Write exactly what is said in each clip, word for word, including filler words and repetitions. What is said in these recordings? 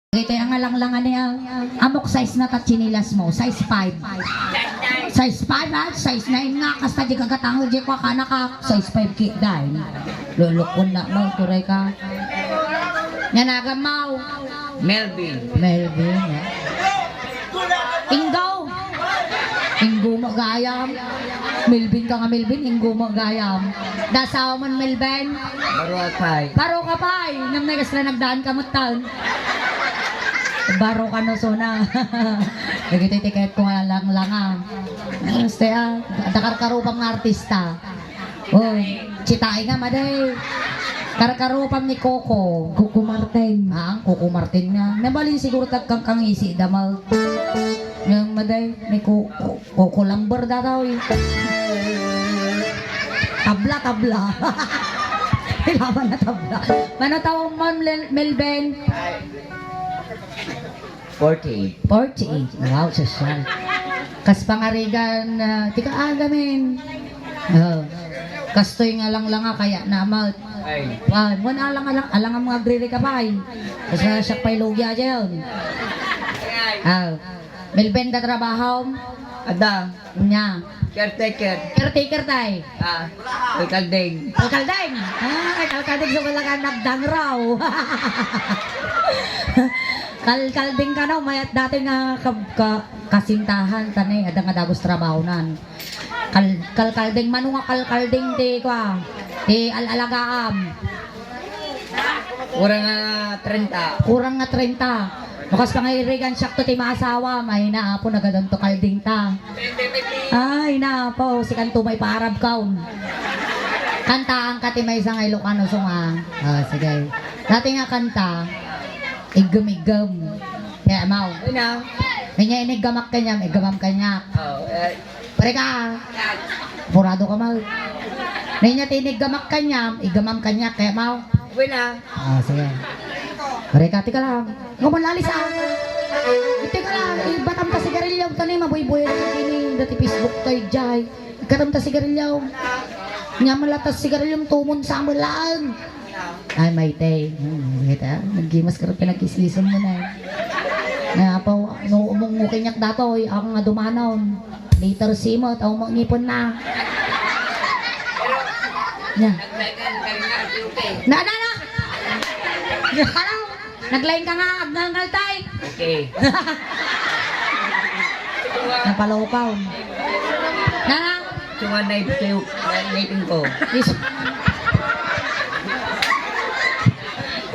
Dagitoy a ngalanglangan ni, ah, ammok size na ta tsinelas mo, size five. Size five, ha? Size nine nga, kasta di kagatang, di ko kanaka, size five ki, dahil. Lulukon na mo, turay ka. Nanagam mo. Melvin. Melvin, ha? Inggo. Inggo mo gayam. Melvin ka nga Melvin, inggo mo gayam. Dasaw man Melvin. Baro ka pay. Baro ka pay. Namnay kasla nagdaan ka mutan. Baro ka no sona. Dagitoy ti kayat ko nga langlanga. Basta, ah, dakarkarupam nga artista. Oh, sitaay nga, maday. Karkarupam ni Coco. Coco Martin. Ah, Coco Martin nga. Nabalin siguro tagkangkangisi, damag. Nga, maday, ni Coco. Kukulamber dataw, eh. Tabla, tabla. Ilaban na tabla. Mano taon mo, Mel-, Melben? Forty-eight. Forty-eight. Wow, sosyal. Kas pangarigan, ah, ti kaagamin. Oh. Kastoy nga langlanga, kaya na amat. Ay. Wow, mo na alang, alang, alang ang mga agririka pa, eh. Kasi siya pa'y lugya dyan. Ah. Melben, da trabaho? Ada. Nya. Caretaker. Caretaker, tay. Ah, alkaldeng. Alkaldeng. Ah, kay alkaldeng, so talaga nagdangraw. Kalkaldeng ka, no? Mayat dati nga ka-, ka-, kasintahan, tani, ada nga dagus trabaho nan. Kal-, kalkaldeng, mano nga kalkaldeng, ti, kwa, ti al-alagaam. Kurang nga trenta. Kurang nga trenta. Bakas pangirigan siya to ti maasawa. Ay na, apo, nagadon to kalding ta. Ay na, apo, si kanto may paarab kaon. Kantaan ka ti maysa nga Ilocano song, ah. Ah, sige. Dati nga kanta, iggem-iggem. Kaya, maw. Una. May niya iniggamak kanyam, iggamam kanyak. Oh, eh, Pare ka. Purado ka, mal. Nainya tiniggamak kanyam, iggamam kanyak, kaya mau. Wala. Ah, sige. Pare ka, tika lang. Ngumon lalis, ah. Tika lang, ibatam ta sigarilyo, tani, mabuybuy na kini, dati Facebook tayo, jay. Ikatam ta sigarilyo. Nya, malata sigarilyo, tumon sa amalaan. Ay, maytay. Hmm, kita, naggimas ka rin pinag-is-isan mo na eh. Nga pa, no, umungukay niyak datoy, ako nga dumanon. Later si mo, tao mo ngipon na. Nya. Na, na, na! Hello! Naglain ka nga, agngangal tay! Okay. Napalokaw. Na, na! Sungan na ibus kayo, na ipin ko. Is-,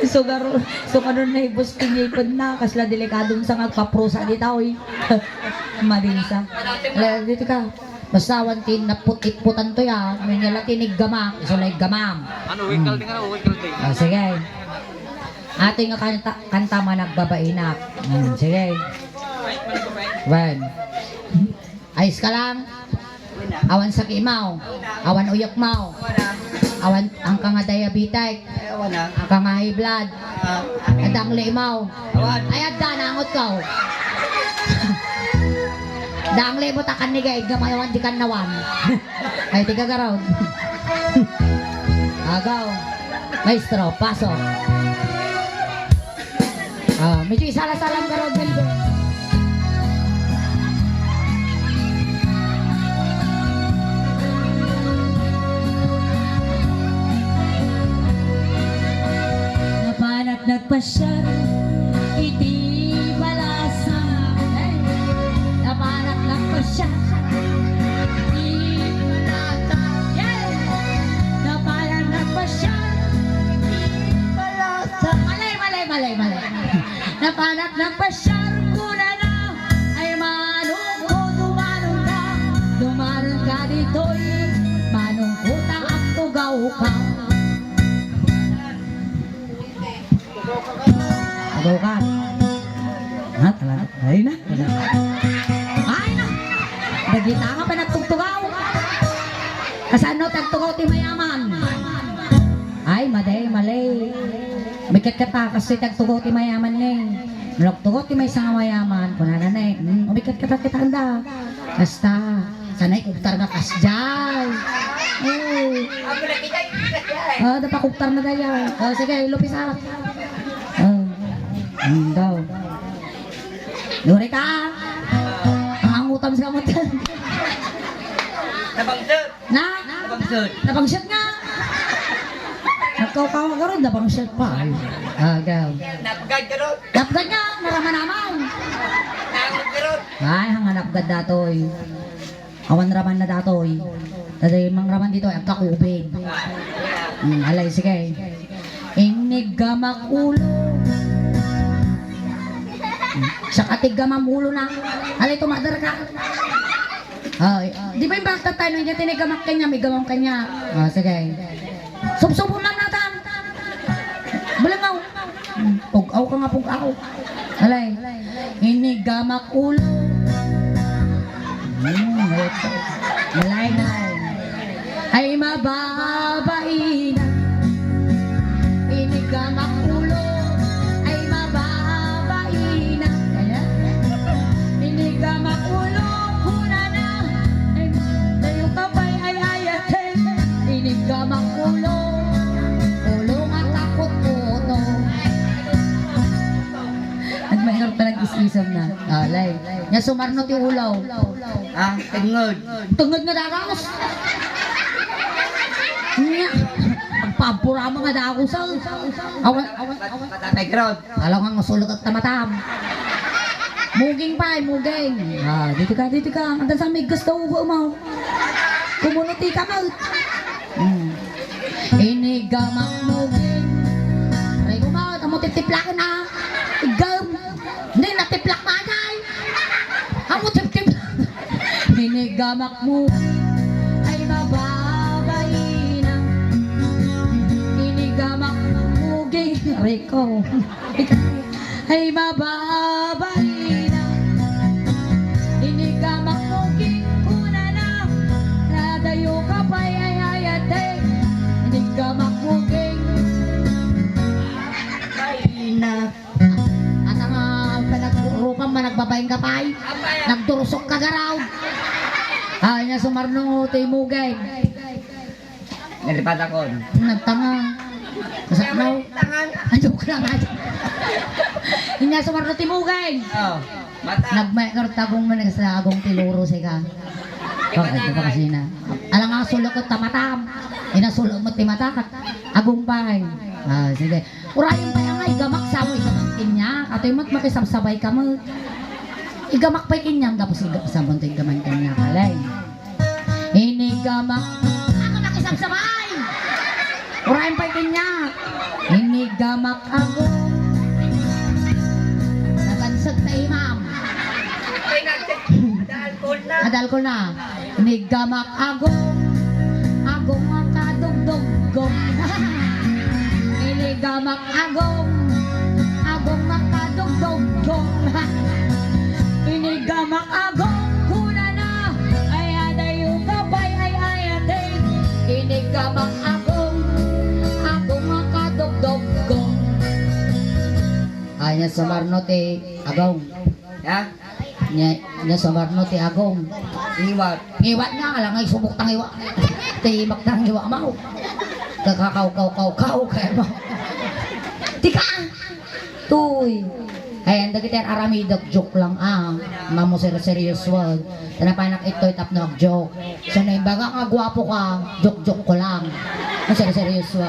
sugar, sugar na ibus pinipon na, kasla delikadong sa ngagpaprusa di tao, eh. Madinsa. Ala, dito ka. Basta awan ti naput-iputan to ya, may niya la tiniggamak, iso la iggamam. Ano, wikal din ka na, wikal din. Ah, sige. Ato nga kanta, kanta man nagbabainak. Hmm, sige. Wen. Ayos ka lang? Awan sakit mo. Awan uyek mo. Awan ang ka nga diabetic. Ang ka nga high blood. Adang limaw. Ay, adda, nangot ka, oh. Dang limo ta kannigaid nga mayawan di kannawan. Ay, ti gagaraw. Agaw. Maestro, pasok. Ah, medyo isala-salam ka raw, Bilbo. Napanak nagpasyar iti balasa. Napanak nagpasyar iti balasa. Yeah! Napanak nagpasyar iti balasa. Malay, malay, malay, malay. Napanak nagpasyar kunana, ay manong ko dumanon ka, dumanon ka ditoy, manong ko ta agtugaw ka. Agtugaw ka. Ha, talaga. Ay na. Ay na. Dagita nga pa nagtugtugaw. Kasano tagtugaw ti mayaman? Ay, madi, mali. Umikkat ka ta, kasi tagtugaw ti mayaman ni. Nalagtugaw ti maysa nga mayaman, kunana ni, "Hmm, umikkat ka ta, kitaan da." Basta, sanay kubtar nga kasdiay. Oh. Ah, da pa kubtar na daya. Oh, sige, lupis ah. Oh. Daw. Duri ka. Pangangutam sa kamot. Nabangset. Na? Nabangset. Nabangset nga. Nagkaukawa ka ron, nabangset pa. Ay. Agaw. Napgad ka ron. Napgad nga, naramanamaw. Nangot ka ron. Ay, hanga napgad datoy. Awan raman na datoy. Datoy mangraman ditoy, agkakubig. Hmm, alay, sige. Iniggamak ulo. Hmm, siya katiggamam ulo na. Alay, tumader ka. Oh, di ba yung bakit tayo nung tiniggamak kanya, may gamam kanya? Oh, sige. Subsubon lang natin. Balangaw. Pug-aw ka nga, pug-aw. Alay. Inigamak ulo. Hmm, ito. Alay, alay. Ay, mababaina. Inigamak ulo. Ay, mababaina. Ayan. Inigamak ulo. Kunana. Ay, tayo ka pa'y ay ayate. Inigamak ulo. Ulo nga takot uno. Nagmainor pa nag-is-isam na. Alay. Nya sumarno ti ulaw. Ah, tengnged. Tengnged nga dagus. Nya. Agpampurama nga dagus, ah. Awan, awan, awan. Patay ka ron. Alam nga, masulog at tamatam. Muging pa, eh, muging. Ah, dito ka, dito ka. Ang dansa may gusto, ubo mo. Kumuno ti kamot. Hmm. Inigamak muging. Aray, kumot, amo titiplakan na. Igam. Hindi, natiplak pa, ay. Amo tip-tip. Inigamak muging. Ay, mababaina. Inigamak muging. Rico. Ay, mababaina. Inigamak muging kunana. Nadayo ka pa'y ay ayate. Inigamak muging. Baina. Ata nga panagrurukan, managbabain ka pa'y. Nagdursok ka garaw. Ah, nya sumarno ti muging. Nalipatakon. Nagtanga. Masaknaw. Tangan. Ah, joke lang, ah. Inya sumarno ti muging. Oh, mata. Nagmaykar tagong man sa agong ti luro sika. Oh, ito pa kasi na. Alang nga sulok ko tamatam. Ina sulok mo ti mata. Agong pay. Ah, sige. Urayen pay angay gamak sa mo igamak kanya. Ato yung mat makisabsabay ka mo. Igamak pay kanya. Tapos igamak sa mo igaman kanya. Kalay. Inigamak. Ako nakisabsabay! Urayen pay kanya. Inigamak ako. Nabansag ta imam. Ay, nag-, ada alcohol na. Ada alcohol na. Inigamak ako. Ako nga kadugdugdog. Inigamak Agong, agong makadugdugdong. Inigamak agong kunana, ay adayo ka pay ay ayaten. Inigamak agong, agong makadugdugdong. Ay, nya sumarno ti agong. Ha? Nya, nya sumarno ti agong. Iwat. Iwat nga, alang nga isubok tang iwa. Ti imak tang iwa, mau. Kakakaw, kaw, kaw, kaw, kaya mo. Tika! Tuy. Ay, ang dagiti aramidok, joke lang, ah. Mamo ser-, seryoso. Tanapanak itoy tapno ag-joke. So, naibaga nga gwapo ka, joke-joke ko lang. Ang ser-, seryoso.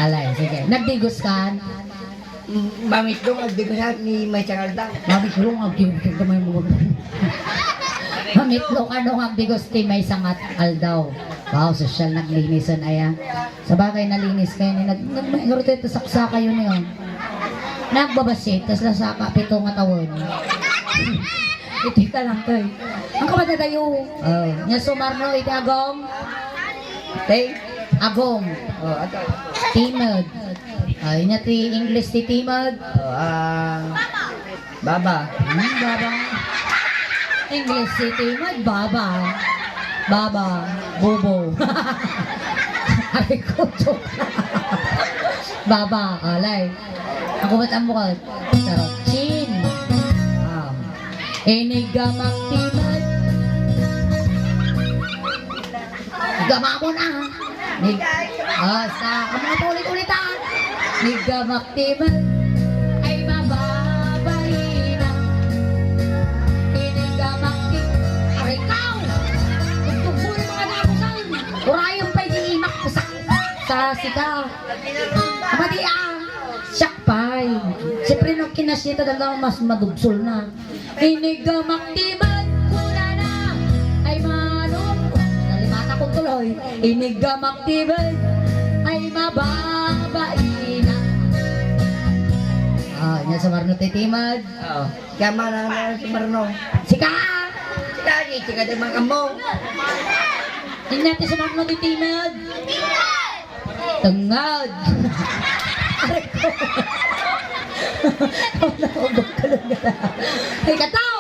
Alay, sige. Nagdigos kan? Mm, mamitlong agdigos ni maysa nga aldaw. Mamitlong agdigos ti maysa nga aldaw. Mamitlong ano nga agdigos ti maysa nga aldaw. Wow, sosyal naglinisan aya. Sa bagay, nalinis kayo ni nag-, nag-, nag-, saksaka yun yun. Nagbabasi, tas lasaka, pito nga taon. Iti ka lang, toy. Ang kamadadayo. Oh, nya sumarno, iti agong. Tay? Agong. Oh, ato. Timid. Ay, nya ti English ti timid. Oh, ah, baba. Hmm, baba. English ti timid, baba. Baba. Bobo. Aray ko, joke. Baba, alay. Ako ba't ang bukal? Charot. Chin. Ah. Inigamak timid. Gamamon, ah. Nig-, ah, sa, amo nga paulit-ulit, ah. Nigamak timid. Ay, Ah, sika. Madi, ah. Siak pay. Siyempre, no kinasita, talaga mas madubsol na. Iniggamak ti med, kunana, ay manong. Nalimata ko tuloy. Iniggamak ti med, ay mababaina. Ah, nya sumarno ti timed. Oo. Kaya mana na sumarno. Sika! Sika, sika di mga mo. Inya ti sumarno ti timed. Tengngad. Aray ko. Ano, ubag ka lang gata. Ay, kata!